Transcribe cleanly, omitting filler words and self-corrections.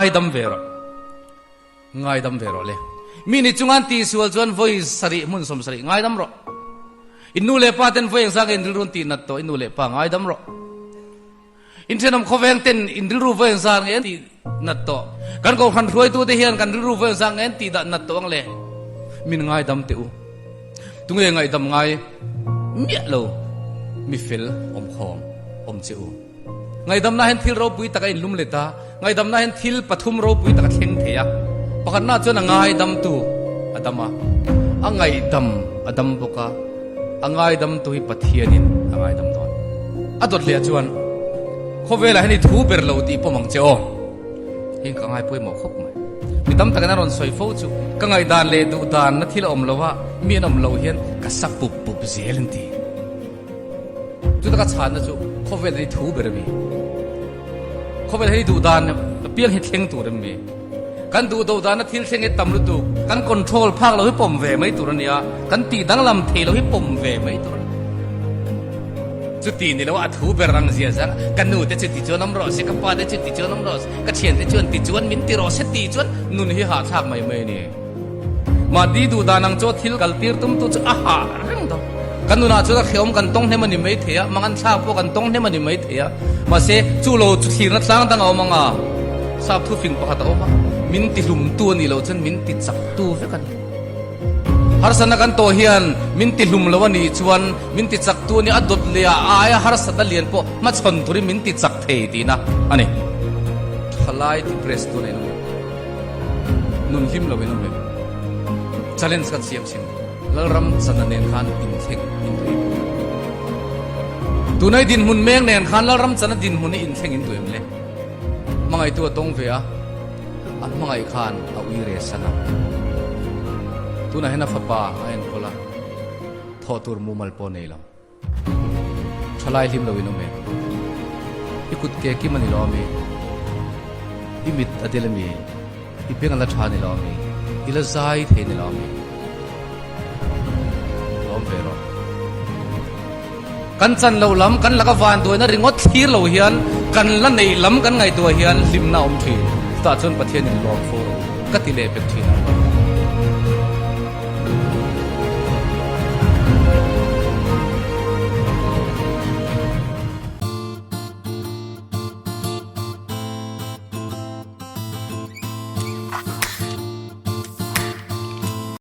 Ngaidam ve rawh. Ngaidam ve rawh le. Mi ni chungan tihsual chuan vawi sarih hmun 70 ngaidam rawh. In nu leh pa ten vawi engzah nge in rilru an tih nat tawh i nu leh pa ngaidam rawh. In thenawm khawveng ten in rilru vawi engzah nge an tih nat tawh. Kan kohhran hruaitu te hian kan rilru vawi engzah nge an tih dah nat tawh ang le. Min ngaidam teh u. Tunge ngaihdam ngai miah lo mi fel awmkhawm awm che u. Ngaihdamna hian thil ropui tak a inlum let a, ngaihdamna hian thil pathum ropui tak a thleng thei a. Pakhatna chuan a ngaidamtu a dam a, a ngaihdam a dam bawk a, a ngaidamtu hi Pathianin a ngaidam dawn. A dawt leh chuan khawvelah hian i thu ber lo tih pawm ang che aw. Heng ka ngai pawimawh khawp mai. Mi tam takin a rawn sawi fo chu ka ngaihdan leh duhdanna thil a awm lo a, mi an awm loh hian ka sa pup pup zel an ti. Chuta ka chhanna chu khawvel hi thu ber a mi. Khawvel hi duh dan apiang hi thleng tur em mi. Kan duh do dana thil thleng hi tam lutuk. Kan control phak lo hi pawm ve mai tur a nia. Kan tih danglam thei lo hi pawm ve mai tur a ni. Chuti ni lo a thu ber ang zia zang ka nu te chu ti chuan awm rawh se, ka pa te chu ti chuan awm rawh se, ka thian te chuan ti chuan min ti rawh se ti chuan nun hi hahthlak mai mai a ni. Mahni duh dan ang chu thil kal tir tum tu chu a hah reng dawn. Kan nunah chuan a hreawm kan tawng hnem a ni mai thei a, mangan thlak pawh kan tawng hnem a ni mai thei a. Mahse, chu lo chu thlirna tlang dang a awm ang a, sap thufing pakhat a awm a, min ti hlumtu a nih loh chuan min ti chaktu vek a ni. Harsatna kan tawh hian min ti hlum lo a nih chuan min ti chaktu a ni, a dawt leh a aia harsatna lian pawh hmachhawn turin min ti chak thei tihna a ni. Thalai depress tu a nei lo. Nun hlim lo in awm em? Challenge kan siam chin Lalram chana nen khan inthleng in tu em? Tunai dinhmun meng nen khan Lalram chana dinhmun hi inthleng in tu em le? Hmangaihtu a tawng ve a, a hmangaih khan a ui re san a. Tunah hian a fapa a enkawl a, thawh tur mumal pawh nei lo. Thalai hlim lo in awm em? I kut ke kim a ni lo ami? I mit a del ami? I beng a la tha a ni lo ami? I la zai thei a ni lo ami? Lawm ve rawh. Kan chan lo lam, kan laka van duaina ringawt thlir lo hian kan la neih lam kan ngaihtuah hian hlimna a awm thin. Chutah chuan Pathianin lawm fo rawh u ka ti leh pek thin ang.